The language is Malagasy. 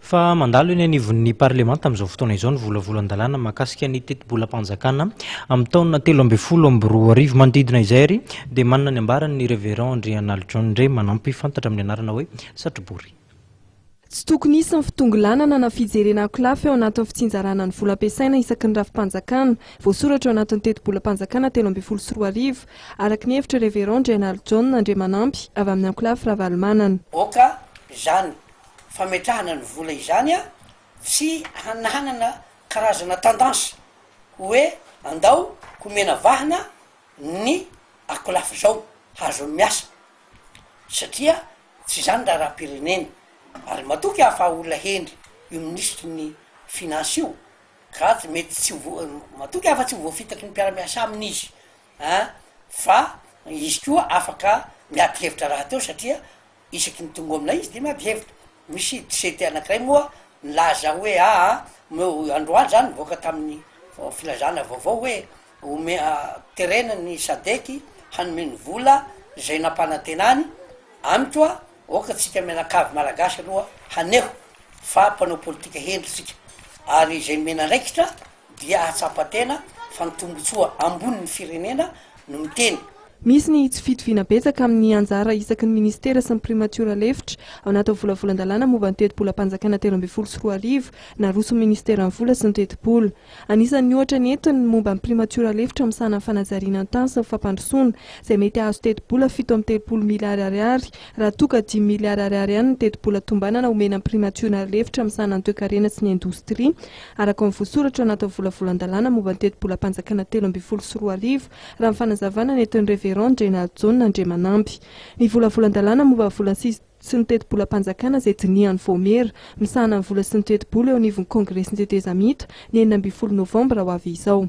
Fa mandalo eny anivon'ny parlemanta amin'izao fotoana izao ny volavolan-dalàna mahakasika ny tetibolam-panjakana amin'ny taona 2013. Manodidina izay ary dia manana ny ambarany ny Révérend Andrianalijaona indray manampy fantatra amin'ny anarana hoe Satrobory. Tsy tokony hisy ny fitongilanana na fijerena ankolafy ao anatin'ny fitsinjarana ny vola ampiasaina isaky ny rafi-panjakana, voasoratra ao anatin'ny tetibolam-panjakana 2013, araka ny hevitry Révérend Andrianalijaona Andriamanampy avy amin'ny ankolafy Ravalomanana. Aoka izany fametrahana ny vola izany tsy hananana karazana tendance hoe andao homena vahana ny akolafy zao hahazoany miasa satria tsy izany raharaham-pirenena ary matoky aho fa olona hendry io minisitry ny finance io ka tsy mety tsy ho matoky aho fa tsy ho voafitaky ny mpiara-miasa aminy izy an fa izy koa afaka miady hevitra rahateo satria Isaky ny tonga ao aminay izy dia miady hevitra. Misy CT anankiray moa nilaza hoe aa omeo androany zany nivoaka tamin'ny filazana vaovao hoe ome terena ny sadec hanome ny vola izay nampanantenany amiko a aoka tsika mianakavy malagasy aloha haneho fa mpanao politika hendry tsika ary izay nomena andraikitra dia hahatsapa tena fa ny tombotsoa ambonin'ny firenena no miteny. Misy ny tsy fitoviana betsaka amin'ny anjara isaky ny minisitera sy ny primatiora lefitra ao anatin'ny volavolan-dalàna momba ny tetibolam-panjakana 2013 naroson'ny minisiteran'ny vola sy ny tetibola. Anisan'ny ohatra nentiny ny momba ny primatiora lefitra misahana ny fanajariana ny tany sy ny fampandrosoana izay mety hahazo tetibola 37 miliara ariary raha toa ka dimy miliara ariary ihany ny tetibola tombanana homena ny primatiora lefitra misahana ny toekarena sy ny indostria araka ny voasoratra ao anatin'ny volavolan-dalàna momba ny tetibolam-panjakana 2013, raha ny fanazavana nentin'ny Révérend Ndrenarijaona Andriamanamby. Ny volavolan-dalàna momba ny vola sy sy ny tetibolam-panjakana izay dinihan'ny Vaomiera misahana ny vola sy ny tetibola eo anivon'ny Kongresin'ny tetezamita ny 16 novambra ho avy izao.